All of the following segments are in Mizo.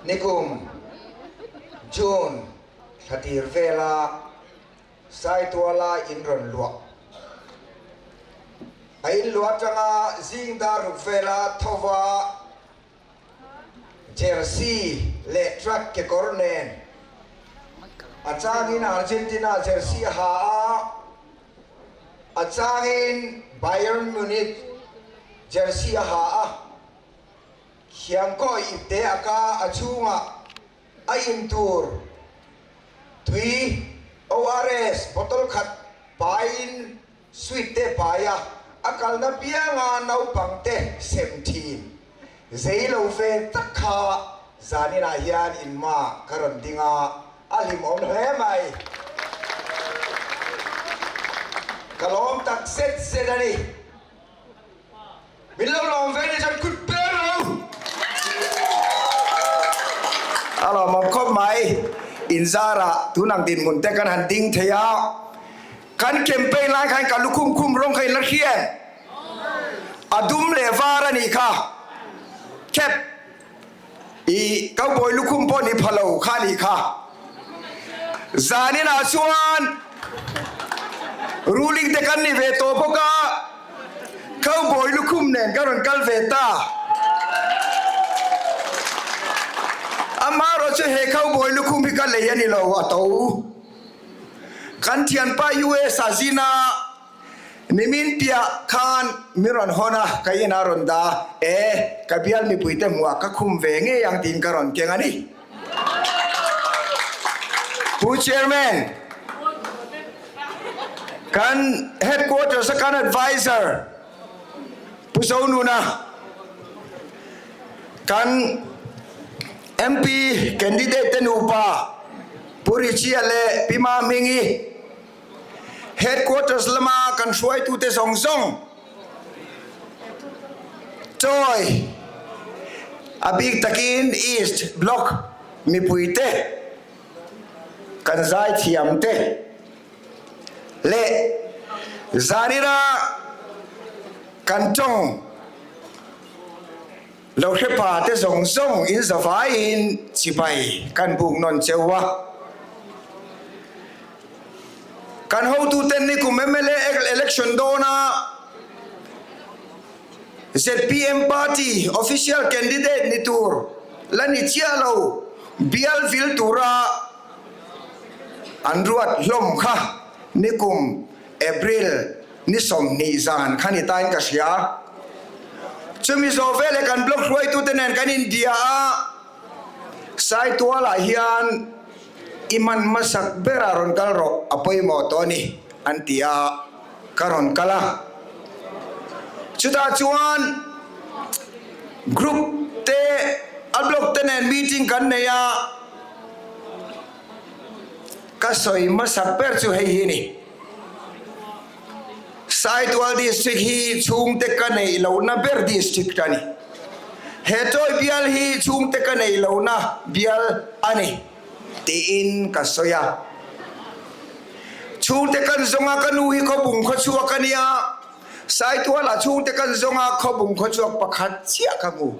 Nikum June thla tir vela Saituala in rawn luah. A in luah atanga zing dar ruk vela thova jersey leh track kekawr nen a changin Argentina jersey a ha a, a changin Bayern Munich jersey a ha a. Khiangkawi ipte a ka a chhungah a in tur tui ORS bottle khat paiin sweet te pai a, a kalna pianga naupang te sem thin. Zei lo ve tak kha zaninah hian in ma ka rawn ding a, a hlimawm hle mai. Ka lawm tak zet zet a ni. Min lo lawm ve ni chuan kut per lo. A lawmawm khawp mai. Inzarah tun ang dinhmun te kan han ding thei a. Kan campaign lai khan ka lukhum khum rawng kha in la hria em? A dum leh var a nih kha. Cap i cowboy lukhum pawh ni pha lo kha a nih kha. Zaninah chuan ruling te kan ni ve tawh bawk a, cowboy lukhum nen ka rawn kal ve ta. Amaherawh chu he cowboy lukhum hi ka lei a ni lo a to. Kan thianpa US ah zina Nimin piah khan mi rawn hawn a, ka in a rawn da e, ka bial mipuite hmuh ah ka khum ve ngei ang tiin ka rawn keng a ni. Pu Chairman, kan Headquarters a kan Adviser Pu Zonuna, kan MP candidate te nupa Pu Richie leh Pi Mahmingi, Headquarters lama kan hruaitute zawng zawng chawi a bik takin East Block mipuite kan zaithiam te leh zanina kan tawng lo hrepa te zawng zawng in zavaiin chibai kan buk nawn cheu a. Kan hotuten nikum mla election dawna zpm party official candidate ni tur la ni chiah lo bial vil tura an ruat hlawm kha nikum April ni 20 zan kha ni tain ka hria. Chumi zawh veleh kan block hruaitute nen kan inbia a, Saitualah hian I man hmasak berah rawn kal rawh, a pawimawh tawh a ni, an ti a, ka rawn kal a. Chutah chuan group te, a block te nen meeting kan nei a, ka sawi hmasak ber chu hei hi a ni. Saitual District hi chhungte ka neih lohna ber district a ni. He chawi bial hi chhungte ka neih lohna bial a ni tiin ka sawi a. Chhungte kan zawng a, ka nu hi khawbung khawchhuak a nia. Saitualah chhungte kan zawng a, khawbung khawchhuak pakhat chiah ka hmu.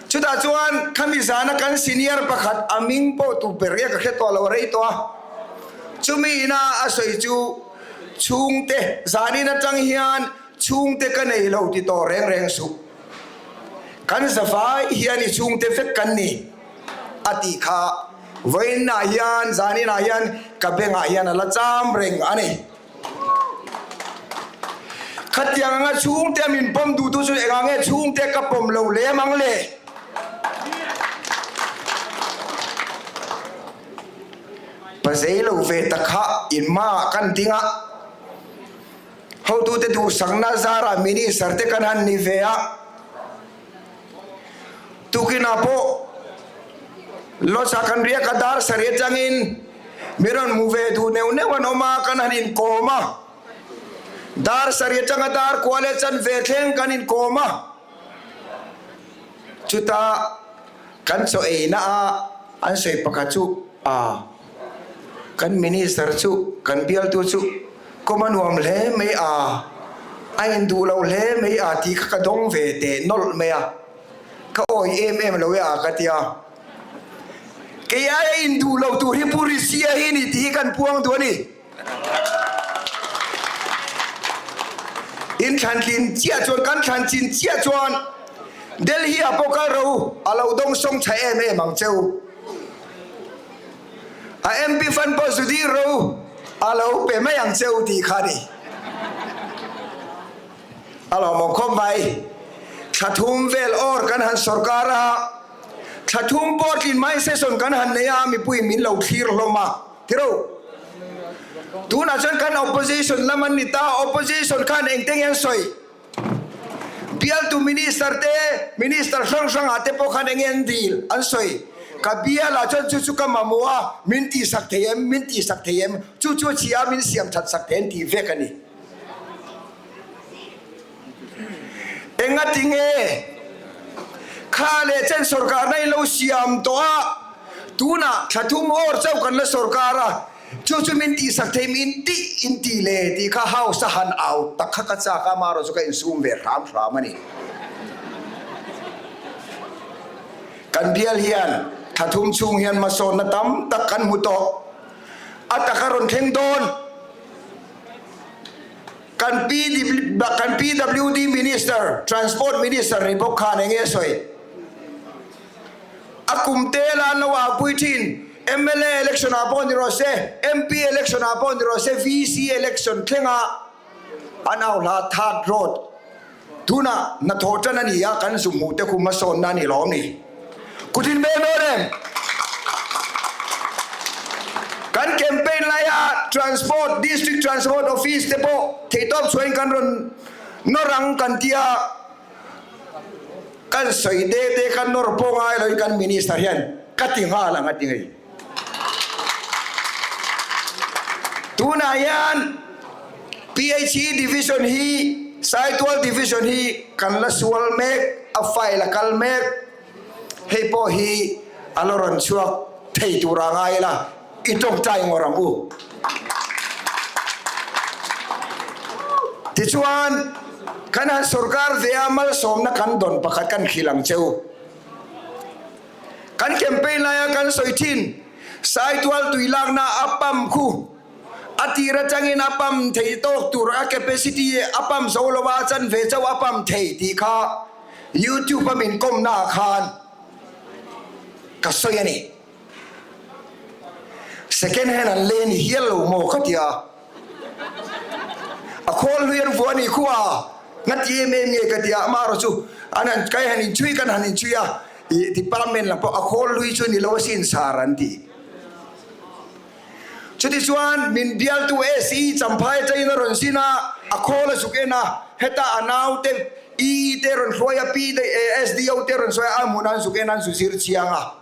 Chutah chuan khami zana kan senior pakhat a ming pawh tu ber nge ka hre tawh lo a rei tawh a, chumi ina a sawi chu chhungte zanin atang hian chhungte ka nei lo ti tawh reng reng suh, kan zavai hian i chhungte vek kan ni a tih kha vawiinah hian zaninah hian ka bengah hian a la cham reng a ni. Khatiang anga chhungte a min pawm duhtu chu engah nge chhungte ka pawm lo lem ang le? Pa zei lo ve ta kha in hmaah kan ding a, hotute duhsakna zarah minister te kan han ni ve a, Tukinah pawh Lodge-ah kan riak a, dar sarih atangin mi rawn hmu ve duh neuh neuh an awm a, kan han inkawm a. Dar sarih atanga dar kua leh chanve thleng kan inkawm a. Chutah kan chaw eina a an sawi pakhat chu a kan minister chu kan bialtu chu kawm a nuam hle mai a, a induh lo hle mai a tih kha ka dawng ve teh nawlh mai a. Ka awih em em lo e a ka ti a. Kei aia induh lo tur hi Pu Risia hi ni tih hi kan puang duh a ni. In thlan tlin chiah chuan kan thlan chin chiah chuan Delhi ah pawh kal ro a lo dawng sawng tha em em ang cheu. A MP fund pawh zu dir ro a lo pe mai ang cheu tih kha a ni. A lawmawm khawp mai. Thla thum vel awr kan han sorkar a, thla thum pawh tlin mai session kan han nei a, mipuiin min lo thlir hlawm a, tiro. Tunah chuan kan opposition lam an ni ta, opposition khan engte nge an sawi? Bialtu minister te, minister hrang hrangah te pawh khan enge an dil an sawi? Ka bialah chuan chu chu ka mamawh a, min tihsak thei em, min tihsak thei em, chu chu a chhia a, min siam that sak thei an tih vek a ni. Engati nge kha leh chen sorkarna in lo siam tawh a, tunah thla thum awr chauh kan la sorkar a, chu chu min tihsak thei min tih in ti le tih kha house a han au tak kha ka chak a, amaherawh chu ka insum ve hram hram a ni. Kan bial hian thla thum chhung hian hmasawnna tam tak kan hmu tawh, a taka rawn thleng dawn. Kan kan PWD Minister, Transport Minister ni bawk khan eng nge a sawi? A kum te la an lo aupui thin, mla election ah pawh ni rawh se, MP election ah pawh ni rawh se, VC election thlenga an au hla Third Road Tunah hnathawh tan a ni a, kan zu hmuh te khu hmasawnna a ni lawm ni. Kutin ve dawn em? Kan campaign laia Transport, District Transport Office te pawh theihtawp chhuahin kan rawn nawr ang kan ti a, kan sawi te te kan nawr pawh ngai loin kan Minister hian ka ti nghal ang a ti ngei. Tunah hian PHE Division hi Saitual Division hi kan la sual mek, a file a kal mek. Hei pawh hi a la rawn chhuak thei tura ngai ila i tawngtai ngawr ang u. Tichuan kan han sorkar ve a malsawmna kan dawn pakhat kan hrilh ang che u. Kan campaign laia kan sawi thin, Saitual tui lakna a pump khu a tir atangin a pump thei tawk tur a capacity a pump zo lo a, a chanve chauh a pump thei tih kha YouTube a min kawmna ah khan ka sawi a ni. Second hand an lei a ni hial lo maw ka tia. A khawl hlui an vuah a nih khu a, nga ti em em nge ka tia, amaherawh chu an han kai han inchhui kan han inchhui a, ih department lam pawh a khawl hlui chu ni lo asin sar an ti. Chutichuan min bialtu SE Champhai atangin a rawn zin a, a khawl a zuk en a, heta a naute EE te rawn hruai a, P SDO te rawn sawi a, a hmunah an zuk en a, an zu zir chiang a.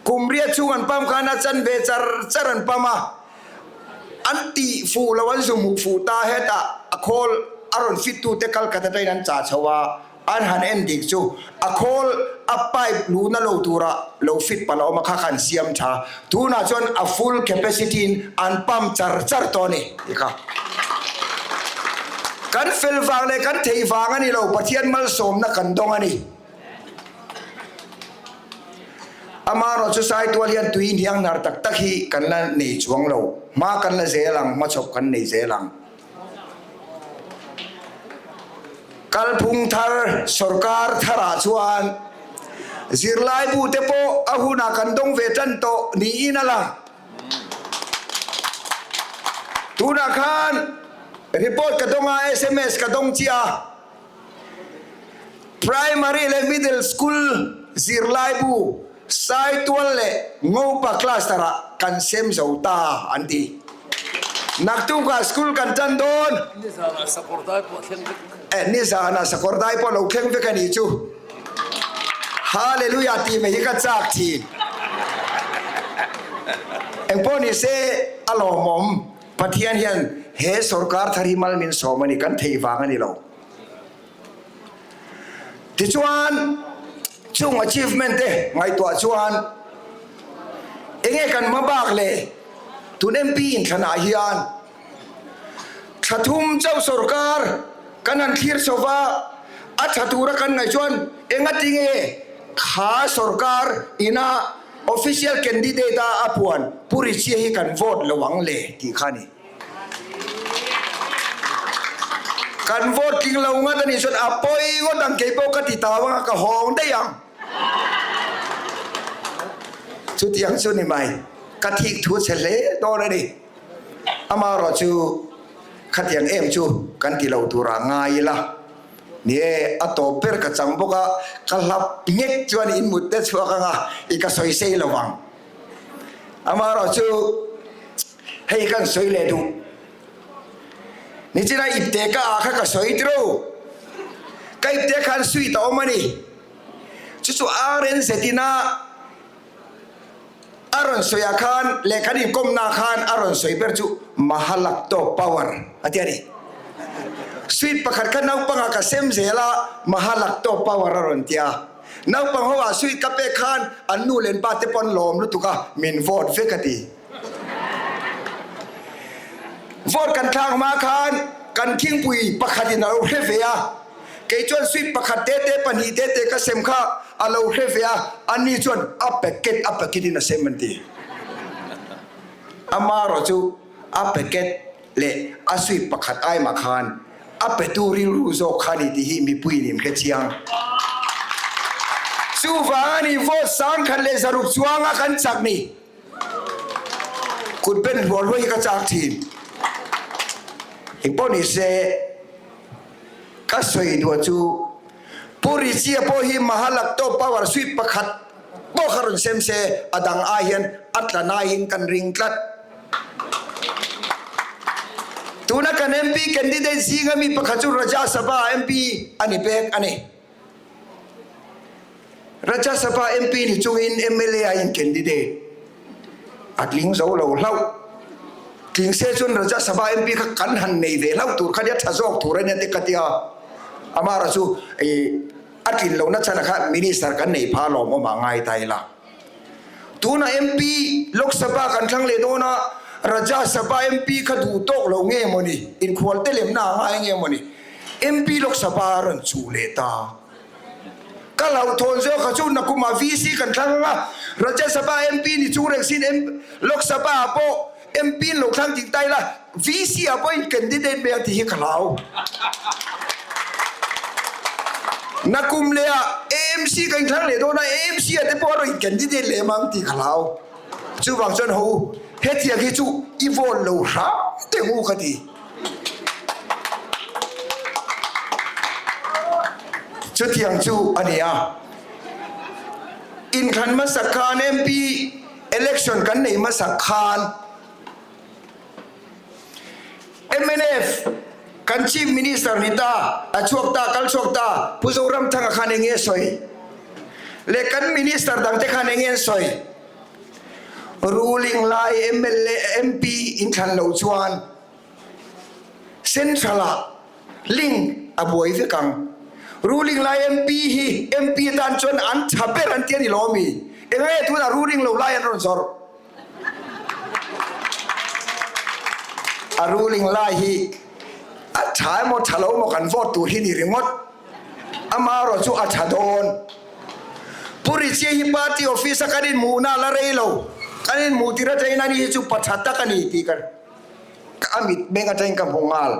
Kum riat chhung an pam khan a chan ve char char an pam a, an tih fuh lo an zu hmuh fuh ta hetah a khawl a rawn fit tute Calcutta atangin an chah chho a, an han en dik chu a khawl a pipe luhna lo tura lo fit palh a awm a kha kha an siam tha, tunah chuan a full capacity in an pump char char tawh a ni tih kha kan fel vang leh kan theih vang a ni lo, Pathian malsawmna kan dawng a ni. Amaherawh chu Saitual hian tui hniang hnar tak tak hi kan la nei chuang lo. Hma kan la zel ang, hmachhawp kan nei zel ang. Kalphung thar, sorkar tharah chuan zirlaibu te pawh a hunah kan dawng ve tan tawh niin a lang. Tunah khan report ka dawng a, sms ka dawng chiah a. Primary leh Middle School zirlaibu Saitual leh Ngopa Cluster ah kan sem zo ta an ti. Naktukah school kan tan dawn. Nizanah Sakawrdai pawh a thleng vek. Eh, nizanah Sakawrdai pawh lo thleng vek a nih chu. Hallelujah tih mai hi ka chak thin. Engpawh ni se a lawmawm. Pathian hian he sorkar thar hi mal min sawm a ni, kan theih vang a ni lo. Tichuan, chung achievement te ngaihtuah chuan enge kan hma bak le tun MP inthlanah hian thla thum chauh sorkar kan han thlir chho va. A tha tura kan ngaih chuan engati nge kha sorkar ina official candidate a a puan Pu Richie hi kan vote lo ang le tih kha a ni. Kan vote tling lo ngat a nih chuan a pawi ngawt ang kei pawh ka ti tau anga ka hawng daih ang. Chutiang chu ni mai, ka thik thu chhe hle dawn a ni. Amaherawh chu khatiang em chu kan ti lo tura ngai ila. Ni e, a tawp ber ka chang bawk a, ka hlap nghek chuan in mut te chhuak anga i ka sawi sei lo vang. Amaherawh chu hei kan sawi leh duh. Nichina ipte ka ah kha ka sawi tiro. Ka ipte khan sweet a awm a ni. Chu chu RNZ ina a rawn sawi ah khan leh kan inkawmna ah khan a rawn sawi ber chu Mahalakto power a ti a ni. Sweet pakhat kha naupangah ka sem zel a, Mahalakto power a rawn ti a. Naupang ho ah sweet ka pek khan an nu leh an pa te pawh an lawm lutuk a, min vote vek a ti. Vote kan thlak hma khan kan thingpui pakhatin a lo hre ve a, kei chuan sweet pakhat te te pahnih te te ka sem kha a lo hre ve a, ani chuan a packet a packet in a sem an ti. Amaherawh chu a packet leh a sweet pakhat ai mah khan a petu rilru zawk kha ni tih hi mipuiin in hre chiang. Chuvang a ni vote 1600 chuanga kan chak ni. Kut ben hluah hluah hi ka chak thin. Engpawh ni se ka sawi duah chu Pu Richie pawh hi Mahalakto power sweep pakhat pawh kha rawn sem se a dang ai hian a tla naiin kan ring tlat. Tuna kan MP candidate zinga mi pakhat chu Rajya Sabha MP a ni pek a ni. Rajya Sabha MP ni chungin mla a in candidate a tling zo lo hlauh. Tling se chuan Rajya Sabha MP kha kan han nei ve hlauh tur kha nia tha zawk tur a nia te ka tia. Amara chu a tlin lohna chhan kha minister kan nei pha lawm awm ah ngai ta ila. Tuna MP Lok Sabha kan thlang leh dawn a, Rajya Sabha MP kha duh tawk lo nge mawni, inkhual te lemna a ngai nge mawni. MP Lok Sabha a rawn chuh leh ta. Ka hlauhthawn zawk kha chu nakumah VC kan thlang ang a, Rajya Sabha MP ni chung reng sin Lok Sabha ah pawh MP in lo thlang ding ta ila, VC ah pawh in candidate mai ang tih hi ka hlau. Nakum leh ah AMC kan thlang leh dawn a, AMC ah te pawh a rawn in candidate leh em ang tih ka hlau. Chuvang chuan ho u, hetiang hi chu i vote lo hram teh u ka ti. Chutiang chu a ni a. Inthlan hmasak khan MP election kan nei hmasak khan mnf kan Chief Minister ni ta, a chhuak ta, kal chhuak ta, Pu Zoramthanga khan eng nge a sawi? Leh kan Minister dangte khan eng nge an sawi? Ruling lai mla, MP inthlan loh chuan Central ah link a buai vek ang. Ruling lai MP hi MP atan chuan an tha ber an ti a ni lo ami? Eng nge tunah ruling lo lai an rawn zawrh? A ruling lai hi a tha emaw tha lo emaw kan vote tur hi ni ringawt. Amaherawh chu a tha dawn. Pu Richie hi party office a kan inhmuhna a la rei lo. Kan inhmuh tir atangin ani hi chu pa tha tak a ni tih ka a mit meng atangin ka hmu nghal.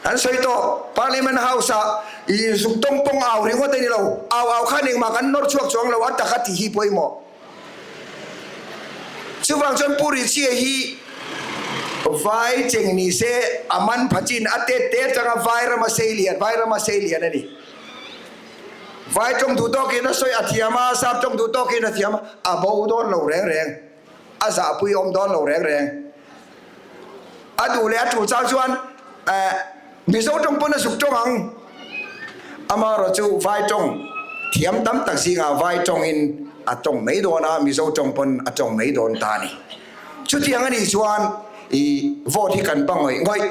An sawi tawh, Parliament House ah i zuk tawng pawng au ringawt a ni lo. Au au khan engmah kan nawr chhuak chuang lo, a tak a tih hi pawimawh. Chuvang chuan Pu Richie hi vai cheng ni se a man pha chin a tet te atanga vai rama sei lian, vai rama sei lian a ni. Vai tawng duh tawkin a sawi a thiam a, sap tawng duh tawkin a thiam a, a bo dawn lo reng reng, a zahpui awm dawn lo reng reng. A duh leh a tul chang chuan Mizo tawng pawn a zuk tawng ang. Amaherawh chu vai tawng thiam tam tak zingah vai tawngin a tawng mai dawn a, Mizo tawng pawn a tawng mai dawn ta a ni. Chutiang a nih chuan i vote hi kan pa ngawih ngawih.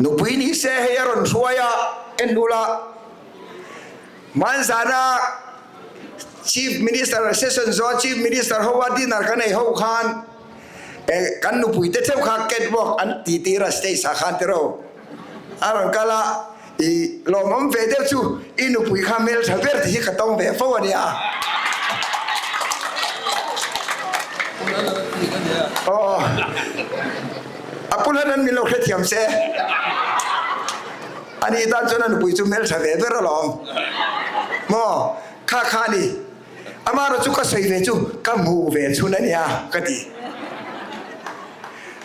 Nupui ni se hei a rawn hruai a, en ula hmanzana Chief Minister session zawha Chief Minister ho a dinner kan ei ho khan. Kan nupui te theuh kha catwalk an ti tir a stage ah khan tiraw. A rawn kal a, i lawmawm ve deuh chu i nupui kha hmeltha ber tih hi ka tawng ve fo a nia. Aw, a pu hlan an min lo hrethiam se. Ani tan chuan a nupui chu hmeltha ve ber alawm. Maw, kha kha a ni. Amaherawh chu ka sawi ve chu ka hmuh ve chhun a nia ka ti.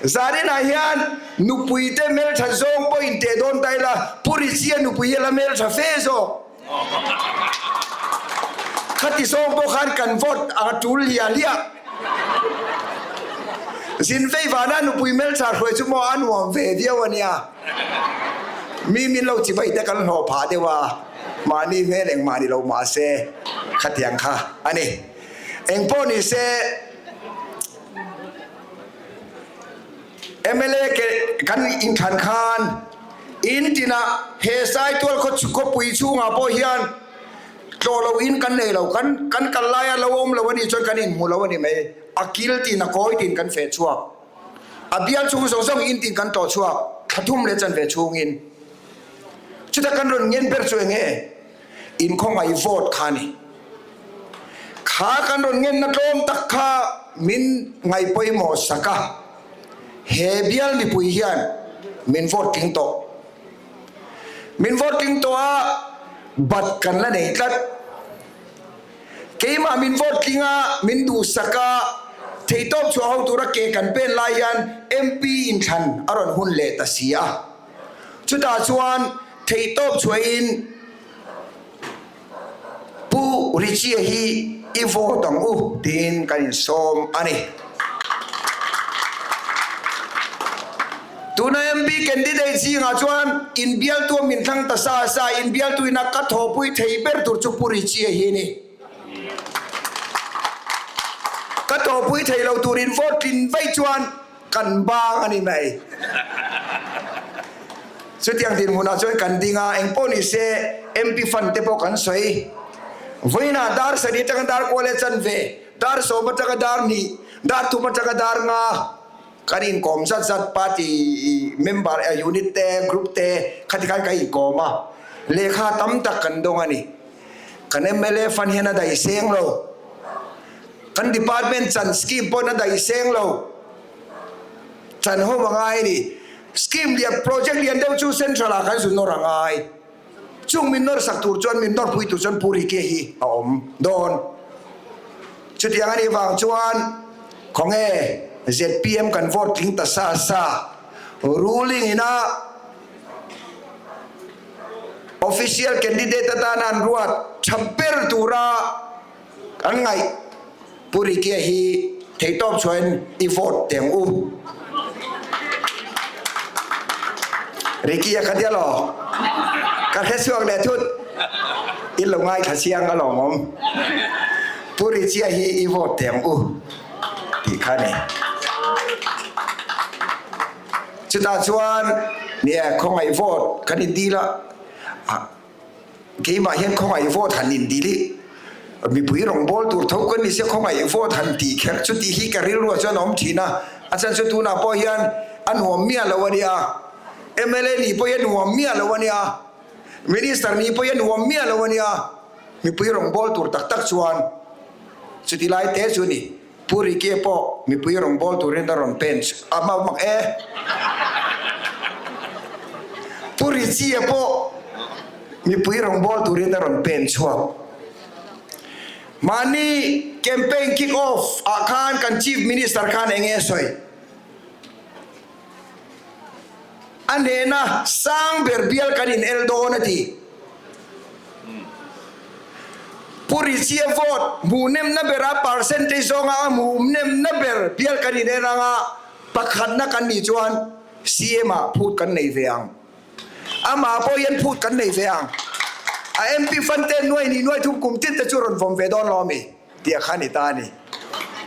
Zaninah hian nupui te hmeltha zawng pawh in teh dawn ta ila, Pu Richie nupui hi a la hmeltha fe zawk. Khati zawng pawh khan kan vote a tul hliah hliah. Zin vei vana nupui hmeltha hruai chu maw a nuam ve viau a nia. Mi min lo chibai te kan hlawh phah deuh a. Mahni hmel engmah ni lo mahse khatiang kha a ni. Engpawh ni se mla ke kan inthlan khan in tinah he Saitual khawpui chhungah pawh hian tlawh lo in kan nei lo, kan kan kal laia lo awm lo a nih chuan kan inhmu lo a ni mai. A kil tin a kawi tin kan feh chhuak. A bial chhung zawng zawng in tin kan tlawh chhuak thla thum leh chanve chhungin. Chuta kan rawn ngen ber chu enge? Inkhawngaih vote kha a ni. Kha kan rawn ngenna tlawm tak kha min ngaihpawimawh sak a, he bial mipui hian min vote tling tawh. Min vote tling tawh a, bat kan la nei tlat. Keimah min vote tling a, min duhsak a, theihtawp chhuah ho tura ke kan pen lai hian MP inthlan a rawn hun leh ta si a. Chutah chuan theihtawp chhuahin Pu Richie hi i vote ang u tiin kan insawm a ni. Tuna MP candidate zingah chuan inbialtu a min thlang ta sa sa, inbialtu ina ka thawhpui thei ber tur chu Pu Richie hi a ni. Ka thawhpui thei lo tur in vote tlin vaih chuan Kan bang a ni mai. Chutiang dinhmunah chuan kan ding a, engpawh ni se MP fund te pawh kan sawi. Vawiinah dar sarih atanga dar kual leh chanve, dar sawm atanga dar hnih, dar thum atanga dar nga kan inkawm zat zat party member unit te, group te khati khan kan inkawm a, lehkha tam tak kan dawng a ni. Kan mla fund hian a daih seng lo. Kan department chan scheme pawhin a daih seng lo. Chan hawm a ngai a ni. Scheme lian, project lian deuh chu central ah kan zu nawr a ngai. Chung min nawr sak tur chuan, min nawrpui tur chuan Pu Rike hi a awm dawn. Chutiang a nih vang chuan khawnge zpm kan vote tling ta sa sa, ruling ina official candidate atana an ruat tha ber tura Kan ngaih Pu Rikia hi theihtawp chuan i vote teh ang u. Rikia ka tia law? Ka hre chhuak leh thut. In lo ngaithla chiang alawmawm. Pu Rikia hi i vote teh ang u tih kha a ni. Chutah chuan nia khawngaih vote kan indil a. Keimah hian khawngaih vote han indil i mipui rawngbâwl tur tho ka ni sia khawngaih vote han tih kher chu tih hi ka rilruah chuan a awm thin a, a chhan chu tunah pawh hian a nuam miah lo a nia, mla nih pawh hi a nuam miah lo a nia, Minister nih pawh hi a nuam miah lo a nia, mipui rawngbâwl tur tak tak chuan chuti lai te chu a ni. Pu Ricky pawh mipui rawngbâwl turin a rawn pen a hma mak e. Pu Richie pawh mipui rawngbâwl turin a rawn pen chhuak. Mahni campaign kick off ah khan kan Chief Minister khan eng nge a sawi? A hnena sang ber bial kan in el dawn a ti. Pu Richie vote hmuh nemna bera percentage zawnga a hmuh nemna ber bial kan in en anga pakhatna kan nih chuan CM ah phut kan nei ve ang. Amah pawh hian phut kan nei ve ang. A MP fund te nuai hnih nuai thum kum tin te chu rawn vawm ve dawn lo ami? Tih a kha ni ta a ni.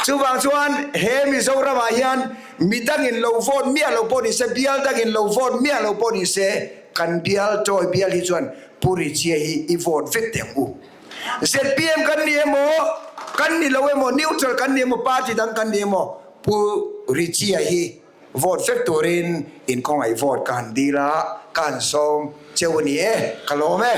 Chuvang chuan he Mizoramah hian mi dangin lo vote miah lo pawh ni se, bial dangin lo vote miah lo pawh ni se, kan bial Tawi bial hi chuan Pu Richie hi i vote vek teh ang u. Zpm kan ni emaw, kan ni lo emaw, neutral kan ni emaw, party dang kan ni emaw, Pu Richie-a hi vote vek turin inkhawngaih vote ka han dil a, ka han sawm cheu a ni e, ka lawm e.